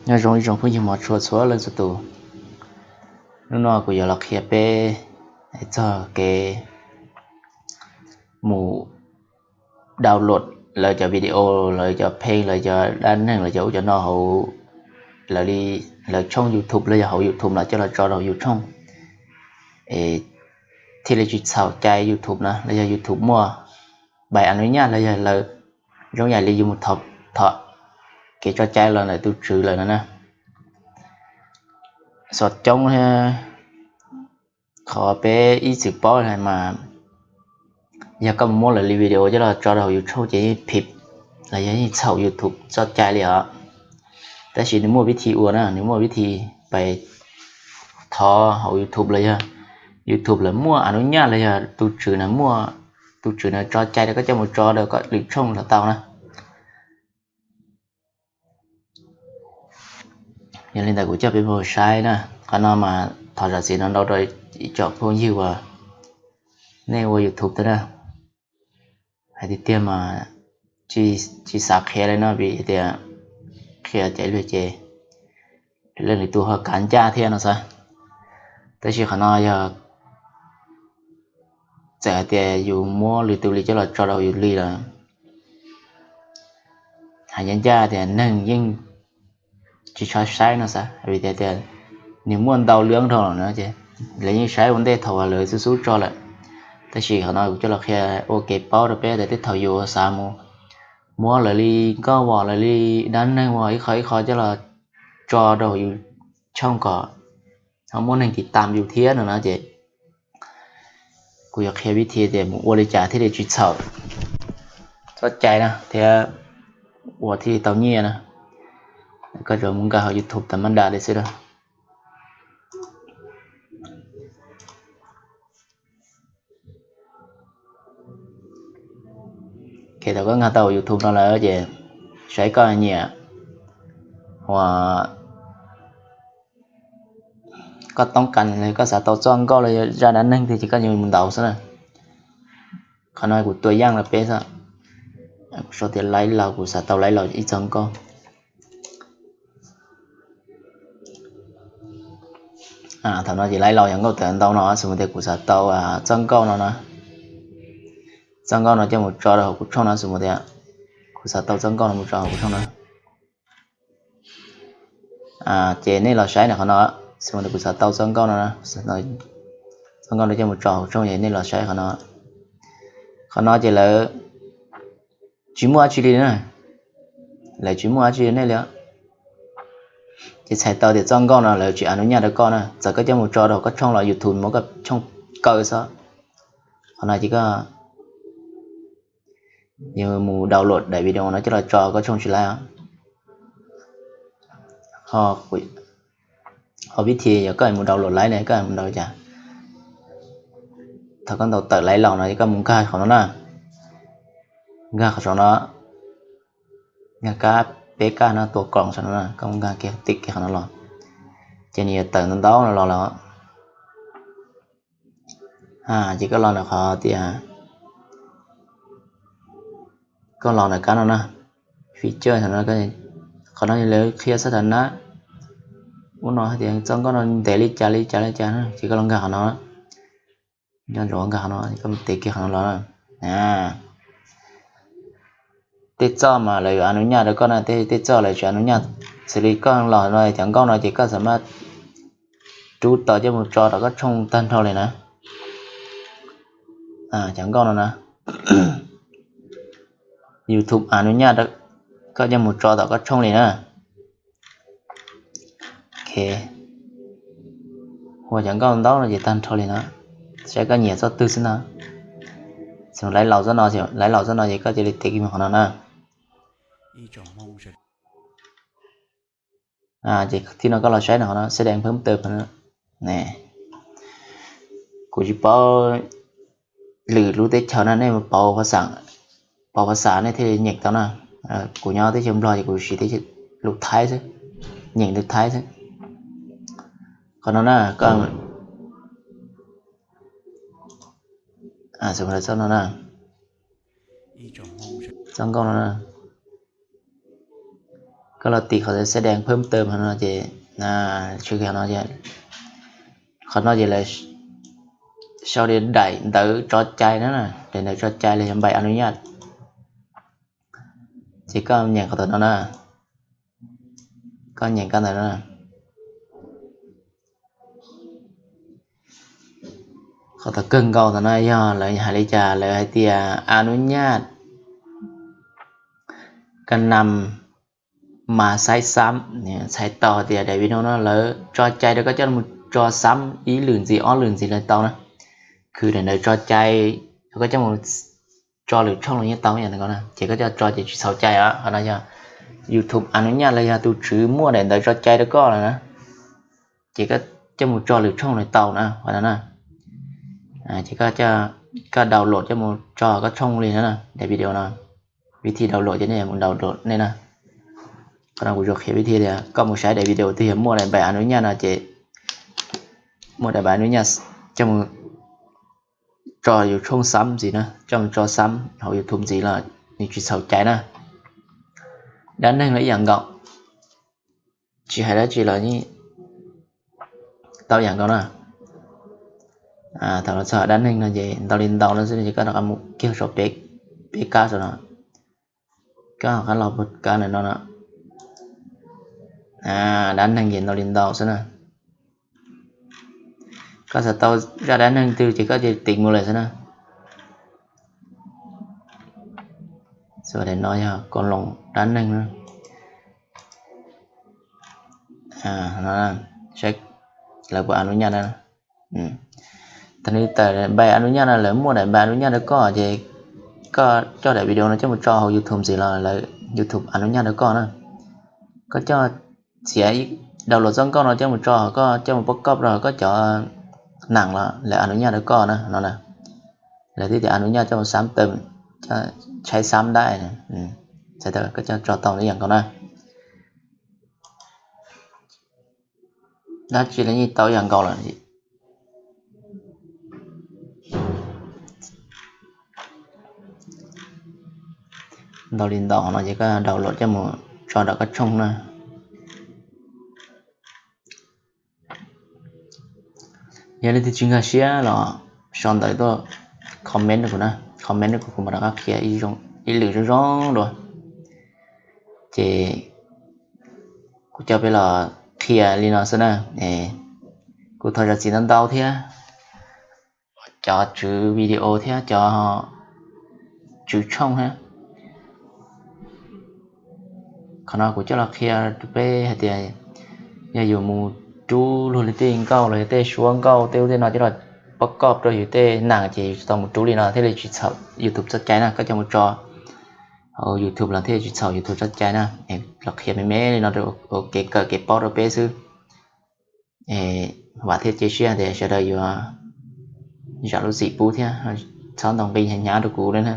Nyob zoo ib tsoom phooj ywg mog tshua txhua leej txhua tus. Hnub no kuv yuav los qhia peb txog kev mus download lawv cov video, lawv cov pheej, lawv cov dab neeg, lawv cov ub cov no hauv lawv li, lawv tshooj YouTube los yog hauv YouTube no coj los tso rau yus tshooj, es thiaj li tsis txhaum cai YouTube na, los yog YouTube muaj bai a nub nyaj los yog lawv zoo yam li yus mus thov kev tso cai los ntawm tus tswv lawm no na. Xov coob thiab qhov peb ib txwm paub mas yog koj mus muab lawv li video coj los tso rau hauv yus tshooj ces yeej phim los yog yeej txhaum YouTube txoj cai li os. Tab sis nws muaj vib thi ua na, nws muaj vib thi pais thov hauv YouTube los yog YouTube lawv muaj a nub nyaj los yog tus tswv na muaj, tus tswv na tso cai rau koj coj mus tso rau koj lwm tshooj los tau na. Yog li ntawd kuv coj peb mus saib na. Qhov no mas thov zam txim no ntau rau ib tsoom phooj ywg uas nej ua YouTube tau na. Hais tiag tiag mas tsis xav qhia li no vim tias qhia caiv luag ces leej lwm tus ho kav ncaj thiab no xav. Tab sis qhov no yog txawm hais tias yus muab lwm tus li coj los tso rau yus li lawm, hais ncaj ncaj tias neeg yeej tsis tshua saib no xav, vim tias nws muaj ntau lwm dhau lawm no ces lawv yeej saib ua ntej thaum uas lawv xub xub tso lawm. Tab sis qhov no kuv coj los qhia ua kev paub rau peb tias tej thaum yus xav mus muab lawv li nkauj vos, lawv li dab neeg vos ib qho ib qho coj los tso rau yus tshooj kom ho muaj neeg tiv tam yus thiab no na ces kuv yuav qhia vib thi tias mus ua li cas thiaj li tsis txhaum txoj cai na thiab ua thiaj li tau nyiaj na. Koj tsuas mus nkag hauv YouTube tas mab da li xwb na. Thaum koj nkag tau YouTube no lawm ces saib koj nyiam uas koj toob kas, koj xav tau txoj nkauj los zaj dab neeg tiag ces koj yuav mus ntaus xwb na. Qhov no kuv tua yaj los peb xwb, sau tias laib laus, kuv xav tau laib laus ib txoj nkauj. Thaum no ces laib laus yog nkauj tawm ntau no, xws mus tias kuv xav tau txoj nkauj no na, txoj nkauj no coj mus tso rau hauv kuv tshooj no, xws mus tias kuv xav tau txoj nkauj no mus tso hauv kuv tshooj no. Ces nej los saib na qhov no, xws mus tias kuv xav tau txoj nkauj no, txoj nkauj no coj mus tso hauv tshooj es nej los saib qhov no. Qhov no ces lawv tsis muaj dab tsi li na, lawv tsis muaj dab tsi nej li. Ces txhais tau tias txoj nkauj no lawv tsis a nub nyaj rau koj na, txawm koj coj mus tso rau koj tshooj los YouTube muab koj tshooj kaw xwb. Qhov no ces koj yuav mus download daim video no coj los tso koj tshooj tsis laib. Ho vib thi yog koj mus download laib ne, koj mus download cas? Thaum koj ntaus tawm laib laus no koj mus nkag qhov no na, nkag qhov saum no, nkag kab peb kab no tua koom saum no, koj mus nkag kiag tim kiag qhov no los, ces nws yuav tawm ntau ntau no los lawm. Ces koj los ntawm qhov tias koj los ntawm kab no na, feature, qhov no lawv qhia xab tha na, ub no hais tias txoj nkauj no ntev li cas li cas li cas na, ces koj los nkag qhov no, nco ntsoov nkag qhov no, koj mus tes kiag qhov no los. Tej txoj mas lawv yuav a nub nyaj rau koj na, tej txoj lawv tsis a nub nyaj. Xws li koj los no cov nkauj no ces koj xam maj rub tau coj mus tso rau koj tshooj tag nrho li na. Cov nkauj no na, YouTube a nub nyaj koj coj mus tso tom koj tshooj li na. Ua cov nkauj ntau no ces tag nrho li no, saib koj nyiam txoj twg xwb no. Xws laib laus txoj no, laib laus txoj no ces koj cia li tes kiag qhov no na. Ces tib no koj los saib no, xab dees phab taw, kuv tsis paub lwm lub teb chaws no nej mus pauv, pauv phas xas nej thiaj li nyeem tau na. Kuv nyob teb chaws Nplog ces kuv siv lus Thaib xwb, nyeem lus Thaib xwb. Qhov no na, koj txoj no na, txoj nkauj no na, Koj los tim qhov xab dees phawm tawm no ces, qhov no ces lawv sau tias daim ntawv tso cai na, daim ntawv tso cai los yog npais a nub nyaj. Ces koj nyeem qhov ntawm no na, koj nyeem koj ntawm no. Qhov tau kawg nkaus ntawm no yog lawv hais li cas, lawv hais tias a nub nyaj ka nam mas xaib xab, txhais tau tias daim video no lawv tso cai rau koj coj mus tso xab ib lwm ntxiv ob lwm ntxiv los tau na. Khwv daim ntawv tso cai rau koj coj mus tso lwm tshooj los yeej tau ib yam ntawd na, ces koj coj tso ces tsis txhaum cai os. Qhov no yog YouTube a nub nyaj los yog tus tswv muaj daim ntawv tso cai rau koj lawm na, ces koj coj mus tso lwm tshooj los tau na, qhov no na. Ces koj download coj mus tso koj tshooj li na, daim video no. Vib thib download ces nej mus download nej na. Qhov no kuv yuav qhia vib thib tias koj mus saib daim video twg yog muaj daim npais a nub nyaj no ces muaj daim npais a nub nyaj coj mus tso yus tshooj xab ntxiv na, coj mus tso xab hauv YouTube ntxiv los nws tsis txhaum cai na. Dab neeg los ib yam nkaus, tsis hais dab tsi los yeej tau ib yam nkaus na. Thaum los txog dab neeg no ces ntau li ntau no xwb ces koj rov qab mus kiag saum peb kab saum no, koj rov qab los pab kab ntawm no no. Dab neeg ces ntau li ntau xwb na. Koj xav tau zaj dab neeg twg ces koj cia li tiv mus lawm xwb na. Xws daim no yog koob loos dab neeg na. Saib lawv puas a nub nyaj na. Thaum nws tawm npais a nub nyaj no, lawv muaj daim npais a nub nyaj rau koj ces koj coj daim video no coj mus tso hauv YouTube ntxiv los lawv YouTube a nub nyaj rau koj na. Koj coj txiav download txoj nkauj no coj mus tso, koj coj mus pab koj rau koj cov nam los lawv a nub nyaj rau koj na no na. Lawv thiaj tias a nub nyaj coj mus xab tawm, tshaib xab dab, txhais tau koj coj tso tau ib yam nkaus na. Dab tsi los yeej tau ib yam nkaus lawm. Ntau li ntau no ces koj download coj mus tso rau koj tshooj na. Yog leej twg tsis nkag siab los sau ntawv tuaj comment rau kuv na, comment rau kuv, kuv mam rov qab qhia ib lwm zoo zoo dua. Ces kuv coj peb los qhia li no xwb na. Kuv thov zam txim ntau ntau thiab cov tswv video thiab cov tswv tshooj thiab. Qhov no kuv coj los qhia rau peb hais tias yog yus mus rub luag li tej nkauj los yog tej suab nkauj tej ub tej no coj los pab koj rau yus tej nam ces yus tsis tau mus rub li no thiaj li tsis txhaum YouTube txoj cai na. Koj coj mus tso hauv YouTube los thiaj tsis txhaum YouTube txoj cai na. Los qhia me me li no rau ua kev kawm kev paub rau peb xwb. Vam thiab cia siab tias sawv daws yuav zam lub txim pub thiab txhob ntaus nqi hnyav hnyav rau kuv li na.